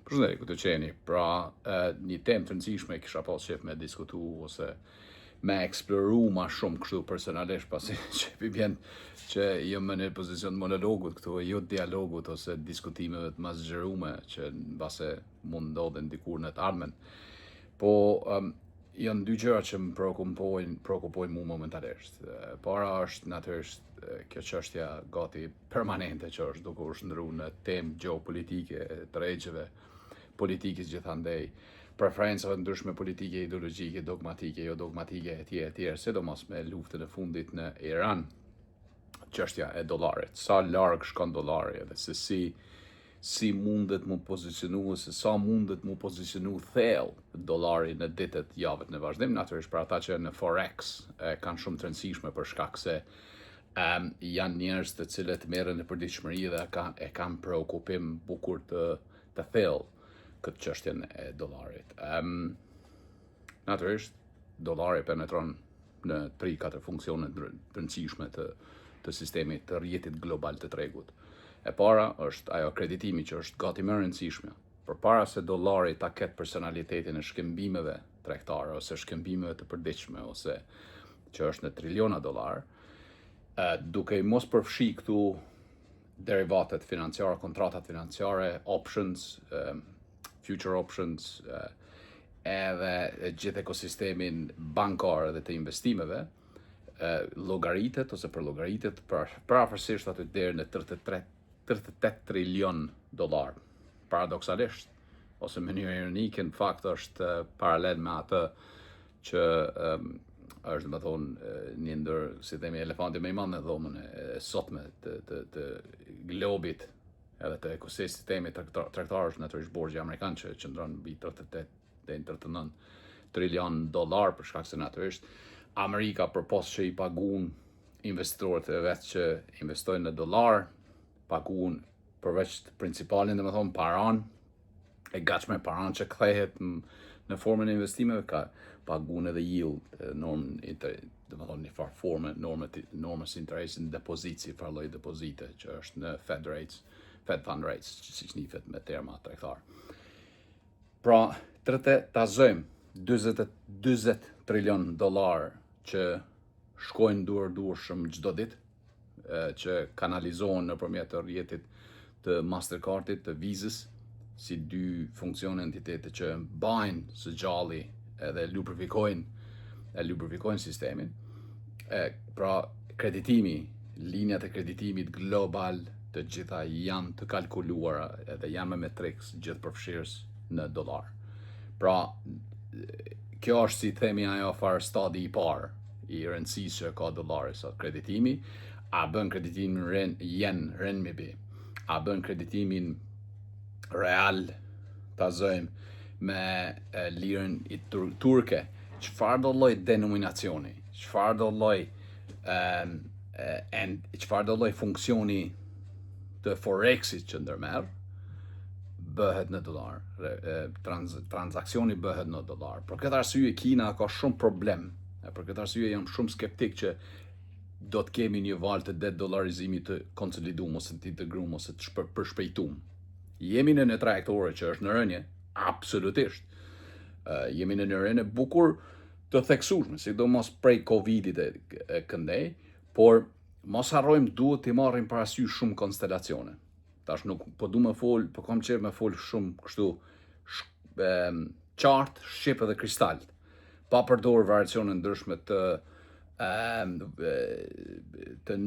Përshëndetje, ku të qeni. Pra, një temë të rëndësishme kisha pas qef me diskutu ose me eksploru ma shumë kështu personalisht, pasi që i bjen që jam më në pozicion të monologut këtu, e jo dialogut ose diskutimeve të ma zgjerume që mbase mund ndodhin dikur në të ardhmen. Po, um, janë dy gjëra që më preokupojnë, preokupojnë mu momentalisht. E para është natyrisht kjo çështja gati permanente që është duke u shndërru në temë gjeopolitike, tregjeve, politikës gjithandej, preferencave të ndryshme politike, ideologjike, dogmatike, jo dogmatike etj etj, sidomos me luftën e fundit në Iran, çështja e dollarit, sa larg shkon dollari edhe se si si mundet mu pozicionu se sa mundet mu pozicionu thellë dollari në ditët, javët në vazhdim, natyrisht për ata që në Forex e, kanë shumë të rëndësishme për shkak se um, janë njerëz të cilët merren në përditshmëri dhe kanë e kanë preokupim bukur të të thellë këtë çështjen e dollarit. Um, natyrisht dollari penetron në 3-4 funksione të rëndësishme të të sistemit të rrjetit global të tregut. E para është ajo kreditimi që është gati më e rëndësishme. Përpara se dollari ta ketë personalitetin e shkëmbimeve tregtare ose shkëmbimeve të përditshme ose që është në triliona dollar, duke i mos përfshi këtu derivatet financiare, kontratat financiare, options, future options, edhe gjithë ekosistemin bankar edhe të investimeve, llogaritet ose përllogaritet për përafërsisht aty deri në 33 38 trilion dollar. Paradoksalisht, ose në mënyrë ironike, në fakt është paralel me atë që um, është, do të thonë, një ndër, si themi, elefanti më i madh në dhomën e sotme të, të, të globit edhe të ekosistemit tregtar është natyrisht borxhi amerikan që qëndron mbi 38 deri në 39 trilion dollar për shkak se natyrisht Amerika përpos që i paguan investitorët e vet që investojnë në dollar, paguan përveç të principalin, domethënë paran, e gatshme paran që kthehet në formën e investimeve, ka paguan edhe yield, normën inter, domethënë një farë forme, normë normës interesit në depozit, si farë lloj depozite që është në Fed rates, Fed fund rates, që siç njihet me terma tregtar. Pra, trete ta zëjmë 40 40 trilion dollar që shkojnë duar duarshëm çdo ditë, që kanalizohen nëpërmjet të rrjetit të Mastercardit, të Visës, si dy funksione entitete që mbajnë së gjalli edhe lubrifikojnë e lubrifikojnë sistemin. E, pra, kreditimi, linjat e kreditimit global të gjitha janë të kalkuluara edhe janë me metrics gjithë përfshirës në dollar. Pra, kjo është si themi ajo farë stadi i parë i rëndësisë që ka dollari sot kreditimi, a bën kreditimin ren, yen renminbi, a bën kreditimin real, ta zëjmë, me e, lirën i tur turke, çfarë do lloj denominacioni, çfarë do lloj en, çfarë do lloj funksioni të forexit që ndërmerr, bëhet në dollar, trans, transaksioni bëhet në dollar. Për këtë arsye Kina ka shumë problem. E për këtë arsye jam shumë skeptik që do të kemi një valë të de-dollarizimit të konsoliduar ose të integruar ose të shpër, përshpejtuar. Jemi në një trajektore që është në rënje, absolutisht. Uh, jemi në një rënje bukur të theksueshme, sidomos prej Covidit e, e këndej, por mos harrojmë duhet të marrim parasysh shumë konstelacione. Tash nuk po du me fol, po kam qejf me fol shumë kështu sh, e, qartë, shqip edhe kristal, pa përdor variacione ndryshme të e, të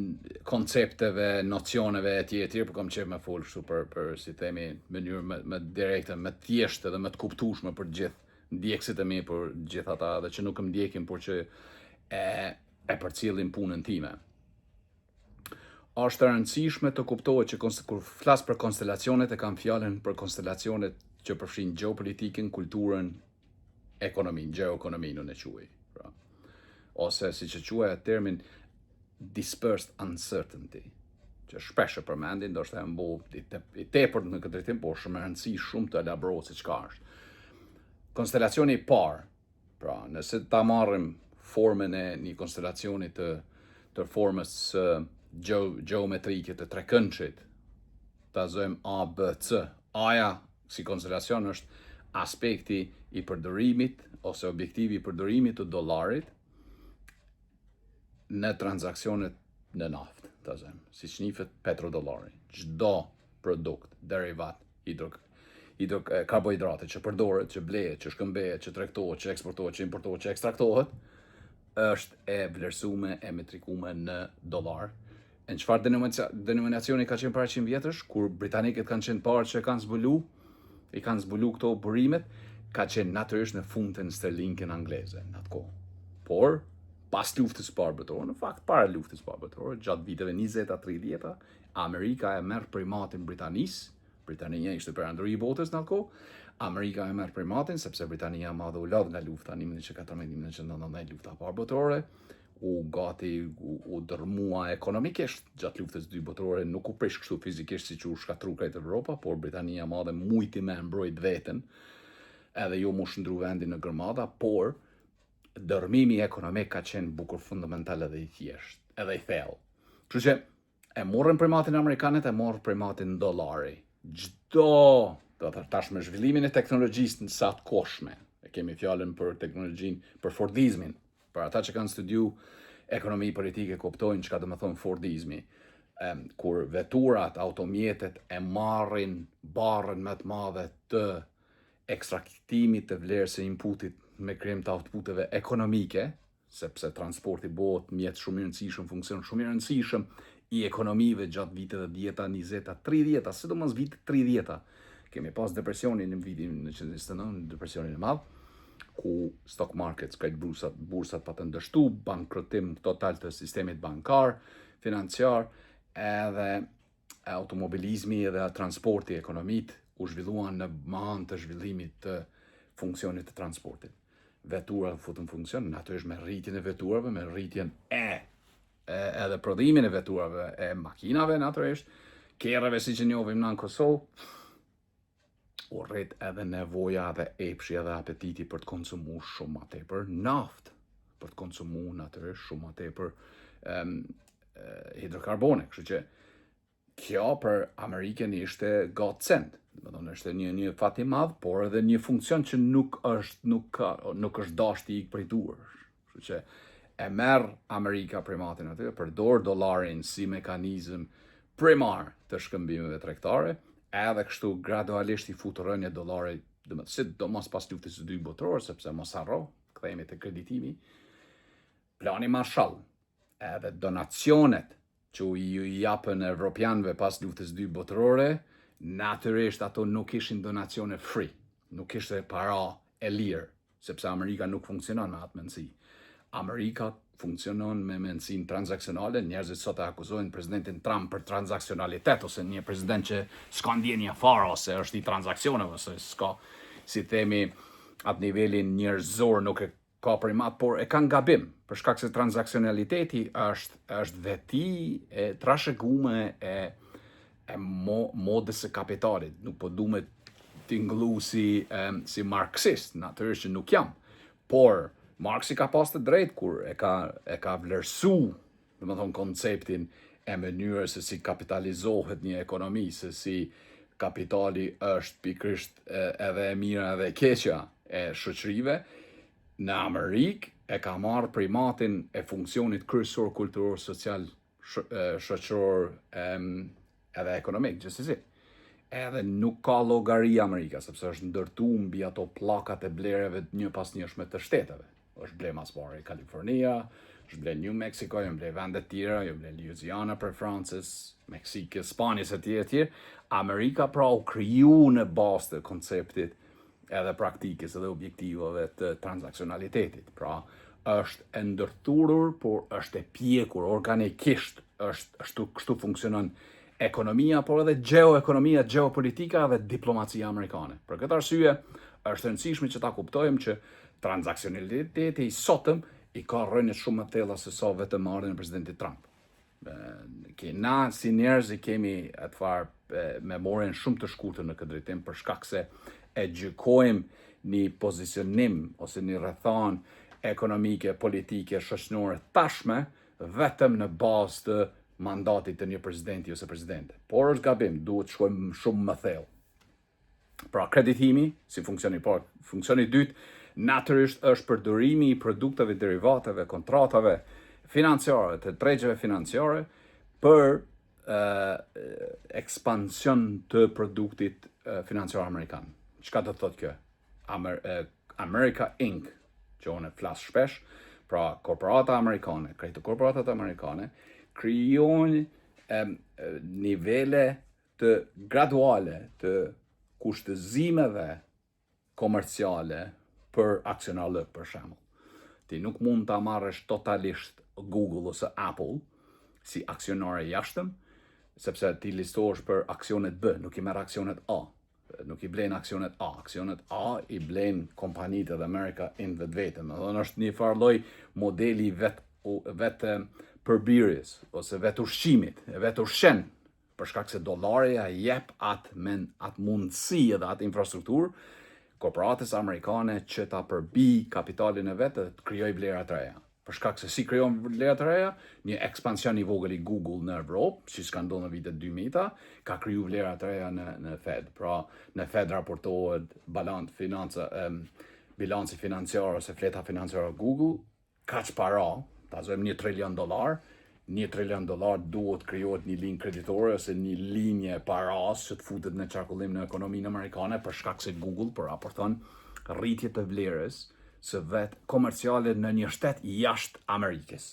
koncepteve, nocioneve e tjerë e tjerë, po kam qejf me fol kështu për për si themi mënyrë më më direkte, më thjeshtë dhe më të kuptueshme për të gjithë ndjekësit e mi, për gjithë ata edhe që nuk më ndjekin, por që e e përcjellin punën time. Është e rëndësishme të kuptohet që kur flas për konstelacionet e kam fjalën për konstelacionet që përfshin gjeopolitikën, kulturën, ekonominë, gjeoekonominë unë e quaj. Pra. Ose siç e quaj atë termin dispersed uncertainty, që shpesh e përmendin, ndoshta jam bo i, te, i tepërt në këtë drejtim, por shumë e rëndësi shumë të elaborohet se çka është. Konstelacioni i parë, pra, nëse ta marrim formën e një konstelacioni të të formës së geo, gjeometrike të trekëndshit, ta zëjmë A, B, C. A-ja Si konstelacion është aspekti i përdorimit ose objektivi i përdorimit të dollarit në transaksionet në naftë, ta zëmë, siç njifet petrodollari. Çdo produkt, derivat, hidro, hidro, karbohidrate që përdoret, që blehet, që shkëmbehet, që tregtohet, që eksportohet, që importohet, që ekstraktohet, është e vlerësume, e metrikume në dollar. E në çfarë denominacioni ka qenë para 100 vjetësh, kur britanikët kanë qenë parë që kanë zbulu, i kanë zbulu këto burimet, ka qenë natyrisht në funtën sterlinkën angleze në atë kohë. Por, pas luftës së parë botërore, në fakt para luftës së parë botërore, gjatë viteve 20-ta, 30-ta, Amerika e merr primatin Britanisë, Britania ishte perandori i botës në atë kohë, Amerika e merr primatin sepse Britania e Madhe u lodh nga lufta 1914-1919, lufta e parë botërore, u gati u, u dërmua ekonomikisht gjatë luftës dytë botërore, nuk u prish kështu fizikisht siç u shkatru krejt Evropa, por Britania e Madhe mujti me mbrojt veten, edhe jo mu shndru vendin në gërmada, por dërmimi ekonomik ka qenë bukur fundamental edhe i thjesht, edhe i thellë. Kështu që e morën primatin amerikanët, e morën primatin dollari. Çdo, do të tash me zhvillimin e teknologjisë në sa të kohshme, e kemi fjalën për teknologjinë, për Fordizmin, për ata që kanë studiu ekonomi politike kuptojnë çka do të thonë Fordizmi. Em, kur veturat, automjetet e marrin barrën më të madhe të ekstraktimit të vlerës së inputit me krijim të outputeve ekonomike, sepse transporti bëhet mjet shumë i rëndësishëm, funksion shumë i rëndësishëm i ekonomive gjatë viteve 10-ta, 20-ta, 30-ta, sidomos vitet 30-ta. Kemi pas depresionin në vitin 1929, depresionin e madh, ku stock markets, krejt bursat, bursat patën dështu, bankrotim total të sistemit bankar, financiar, edhe automobilizmi edhe transporti ekonomit u zhvilluan në anë të zhvillimit të funksionit të transportit. Veturat futën funksion, natyrisht me rritjen e veturave, me rritjen e, e edhe prodhimin e veturave, e makinave natyrisht, kerreve siç e njohim në Kosovë, u rrit edhe nevoja edhe epshi edhe apetiti për të konsumu shumë ma tepër naftë, për të konsumu natyrisht shumë ma tepër um, hidrokarbone, kështu që kjo për Amerikën ishte God sent. Do të thonë është një një fat i madh, por edhe një funksion që nuk është nuk ka nuk është dashur i ikë prej duarsh. Kështu që e merr Amerika primatin aty, përdor dollarin si mekanizëm primar të shkëmbimeve tregtare, edhe kështu gradualisht i fut rënje dollarit, do të thotë sidomos pas luftës së dytë botërore, sepse mos harro, kthehemi te kreditimi, plani Marshall, edhe donacionet që u ju japën evropianëve pas luftës dytë botërore, natyrisht ato nuk ishin donacione free, nuk ishte para e lirë, sepse Amerika nuk funksionon me atë mendësi. Amerika funksionon me mendësinë transaksionale, njerëzit sot e akuzojnë presidentin Trump për transaksionalitet, ose një president që s'ka ndjenja fare, ose është i transaksioneve, ose s'ka, si themi, atë nivelin njerëzor nuk e ka primat, por e kanë gabim, për shkak se transaksionaliteti është është veti e trashëgume e e mo, modës së kapitalit. Nuk po du me tinglu si, um, si marksist, natyrisht që nuk jam. Por Marksi ka pas të drejtë kur e ka e ka vlerësu, do të thonë konceptin e mënyrës se si kapitalizohet një ekonomi, se si kapitali është pikërisht edhe e mira edhe e keqja e shoqërive, në Amerikë e ka marrë primatin e funksionit kryesor kulturor, social, shoqëror edhe ekonomik, gjithsesi. Edhe nuk ka llogari Amerika, sepse është ndërtu mbi ato pllakat e blerjeve një pas njëshme të shteteve. Është ble mas pari Kalifornia, është ble New Mexico, janë ble vende tjera, janë ble Louisiana për Francës, Meksikës, Spanjës e tjerë e tjerë. Amerika pra u kriju në bazë të konceptit edhe praktikës edhe objektivave të transaksionalitetit. Pra, është e ndërthurur, por është e pjekur organikisht, është ashtu kështu funksionon ekonomia, por edhe gjeoekonomia, gjeopolitika dhe diplomacia amerikane. Për këtë arsye, është e rëndësishme që ta kuptojmë që transaksionaliteti i sotëm i ka rrënjët shumë më thella se sa vetëm ardhjen e presidentit Trump. Ke na si njerëz i kemi atë farë memorien shumë të shkurtër në këtë drejtim për shkak se e gjykojmë një pozicionim ose një rrethan ekonomike, politike, shoqërore tashme vetëm në bazë të mandatit të një presidenti ose presidente. Por është gabim, duhet të shkojmë shumë më thellë. Pra kreditimi si funksioni i parë, funksioni i dytë natyrisht është përdorimi i produkteve, derivateve, kontratave financiare, të tregjeve financiare për e, ekspansion të produktit financiar amerikan. Çka do të thotë kjo? Amer, e, America Inc., që unë flas shpesh, pra korporata amerikane, krejt korporatat amerikane, krijojnë e, nivele të graduale të kushtëzimeve komerciale për aksionarlëk, për shembull. Ti nuk mund ta marrësh totalisht Google ose Apple si aksionar i jashtëm, sepse ti listohesh për aksionet B, nuk i merr aksionet A. Nuk i blen aksionet A. Aksionet A i blen kompanitë edhe America in vetvete. Do thonë është një farë lloj modeli vet vetë përbirjes ose vetë ushqimit, e vetë ushqen për shkak se dollari ja jep atë men atë mundësi edhe atë infrastrukturë korporatës amerikane që ta përbi kapitalin e vet dhe të krijojë vlera të reja. Për shkak se si krijon vlera të reja, një ekspansion i vogël i Google në Evropë, siç ka ndodhur në vitet 2000-ta, ka kriju vlera të reja në në Fed. Pra, në Fed raportohet balanc financa um, bilanci financiar ose fleta financiare Google kaq para, ta zëmë një trilion dollar, një trilion dollar duhet krijohet një linjë kreditore ose një linjë e paras që të futet në qarkullim në ekonominë amerikane për shkak se Google po raporton rritje të vlerës së vet komerciale në një shtet jashtë Amerikës.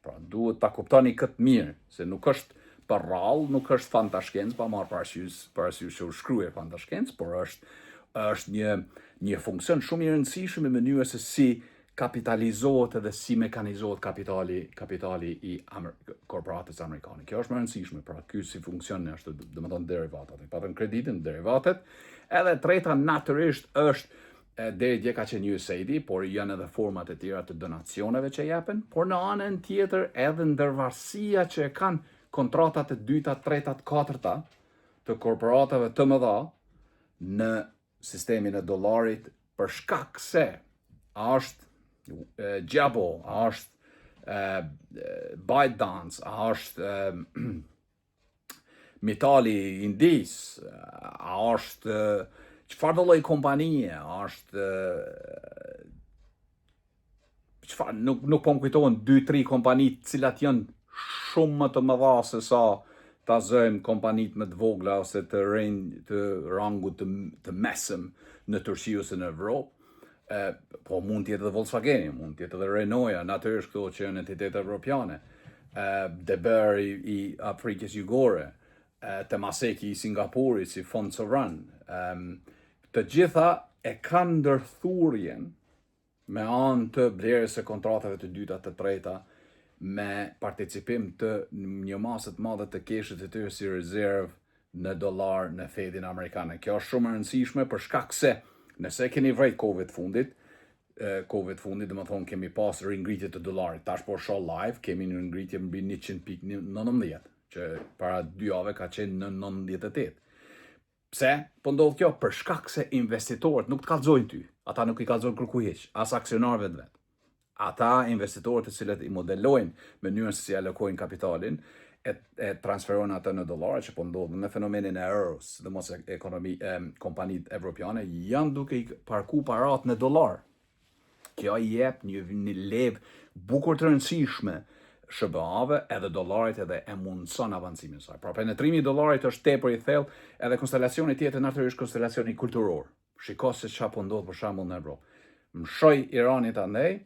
Pra, duhet ta kuptoni këtë mirë, se nuk është përrallë, nuk është fantashkencë, pa marrë parasysh, parasysh që u shkrua fantashkencë, por është është një një funksion shumë i rëndësishëm i mënyrës se si kapitalizohet edhe si mekanizohet kapitali kapitali i Amer korporatës amerikane. Kjo është më e rëndësishme, pra ky si funksion është, domethënë derivatat. E patëm kreditin, derivatet. Edhe treta natyrisht është e, deri dje ka qenë USAID, por janë edhe format e tjera të donacioneve që jepen, por në anën tjetër edhe ndërvarësia që e kanë kontratat e dyta, treta, katërta të korporatave të mëdha në sistemin e dollarit për shkak se a është Jabo, a është ByteDance, a është Mitali i Indisë, a është çfarë do lloj kompanie, a është çfarë nuk nuk po më kujtohen 2-3 kompani të cilat janë shumë më të mëdha se sa ta zëjmë kompanitë më të vogla ose të rend të rangut të, të mesëm në Turqi ose në Evropë. E, po mund të jetë edhe Volkswageni, mund të jetë edhe Renaultja, natyrisht këto që janë entitete evropiane. E, De Beers i, i Afrikës Jugore, e, Temaseki i Singaporit si fond sovran. E, të gjitha e kanë ndërthurjen me anë të blerjes së kontratave të dyta, të treta, me participim të një masë të madhe të keshit të tyre si rezervë në dollar në Fedin amerikane. Kjo është shumë e rëndësishme për shkak se nëse keni vrejt kohëve të fundit, kohëve të fundit, domethënë kemi pas ringritje të dollarit. Tash po shoh live, kemi një ringritje mbi 100.19, që para dy jave ka qenë në 98. Pse po ndodh kjo? Për shkak se investitorët nuk të kallzojnë ty. Ata nuk i kallzojnë kërkuj hiç, as aksionarëve të vet. Ata investitorët të cilët i modelojnë mënyrën se si alokojnë kapitalin, e, e transferojnë atë në dollarë që po ndodh me fenomenin e euros, sidomos ekonomi e, kompanitë evropiane janë duke i parku parat në dollar. Kjo i jep një, një levë bukur të rëndësishme SHBA-ve edhe dollarit edhe e mundëson avancimin e saj. Pra penetrimi i dollarit është tepër i thellë, edhe konstelacioni tjetër natyrisht konstelacioni kulturor. Shiko se çfarë po ndodh për shembull në Evropë. Mshoj Iranit andej,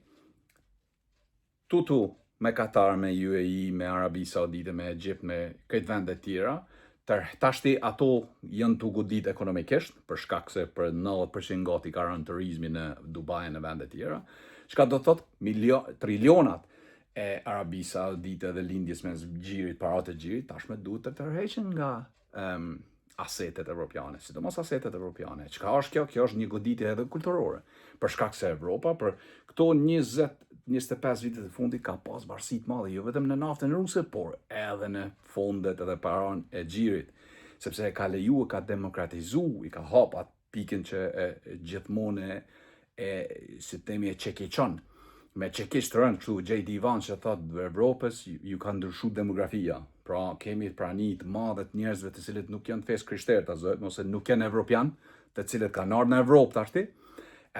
tutu me Katar, me UAE, me Arabi Saudite, me Egjipt, me këtë vende tjera, Tër, tashti ato janë të godit ekonomikisht, për shkak se për 90% gati ka rënë turizmi në Dubai e në vende tjera, çka do të thotë milio, trilionat e Arabisë Saudite dhe lindjes mes gjirit, paratë e gjirit, tashmë duhet të tërheqen nga um, asetet evropiane, sidomos asetet evropiane. Çka është kjo? Kjo është një goditje edhe kulturore. Për shkak se Evropa për këto 20 25 vitet e fundit ka pas varësi të madhe jo vetëm në naftën ruse, por edhe në fondet edhe paran e gjirit, sepse e ka leju, e ka demokratizu, i ka hap atë pikën që e, e gjithmonë e, e si themi e çekiçon me çekiç të rënd kështu J.D. Vance që thot Evropës ju, ju ka ndryshu demografia. Pra kemi prani të madhe të njerëzve të cilët nuk janë të fesë krishterë ta zëmë ose nuk janë evropian. të cilët kanë ardhur në Evropë tashti,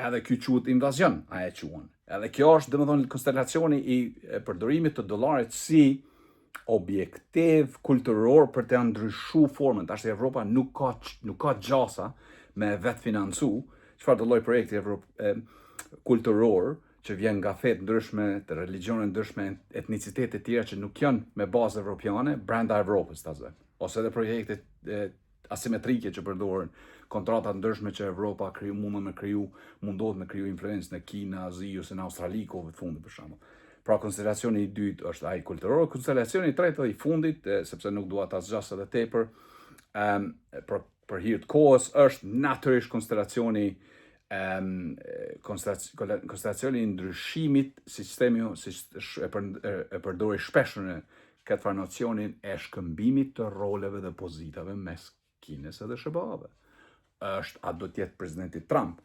edhe ky quhet invazion, a e quan. Edhe kjo është, domethënë, konstelacioni i përdorimit të dollarit si objektiv kulturor për të ndryshu formën. Tash Evropa nuk ka gjasa me vetëfinancu çfarë do lloj projekti Evrop, e, kulturor që vjen nga fetë ndryshme, të religione ndryshme, etnicitete tjera që nuk janë me bazë evropiane brenda Evropës, ta zë. Ose edhe projekte e, asimetrike që përdoren kontrata ndryshme që Evropa kriju mund me kriju, mundohet me kriju influencë në Kinë, Azi ose në Australi kohëve të fundit për shembull. Pra konstelacioni i dytë është ai kulturor, konstelacioni i tretë dhe i fundit, e, sepse nuk dua ta zgjas edhe tepër, ëm për hir të kohës është natyrisht konstelacioni konstelacioni i ndryshimit, siç themi, siç e përdori shpesh në këtë farë nocionin e shkëmbimit të roleve dhe pozitave mes Kinës edhe SHBA-ve. Është a do të jetë presidenti Trump,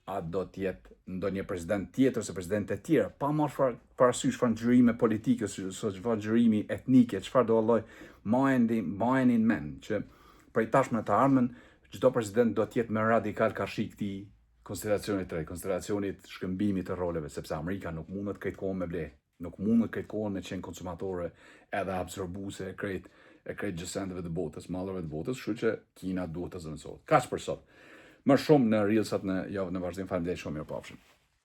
a do të jetë ndonjë president tjetër ose presidente të tjera, pa marrë parasysh çfarë ngjyrime politike ose çfarë ngjyrimi etnike, çfarë do lloj, mbajeni në mend që prej tashmë të ardhmen çdo president do të jetë më radikal karshi këtij konstelacionit të re, konstelacionit shkëmbimit të roleve, sepse Amerika nuk mundet krejt kohën me ble, nuk mundet krejt kohën me qenë konsumatore edhe absorbuese e krejt gjësendeve të botës, mallrave të botës, kështu që Kina duhet të zëvendësohet. Kaq për sot. Më shumë në Reelsat në javën në vazhdim. Faleminderit shumë, mirupafshim.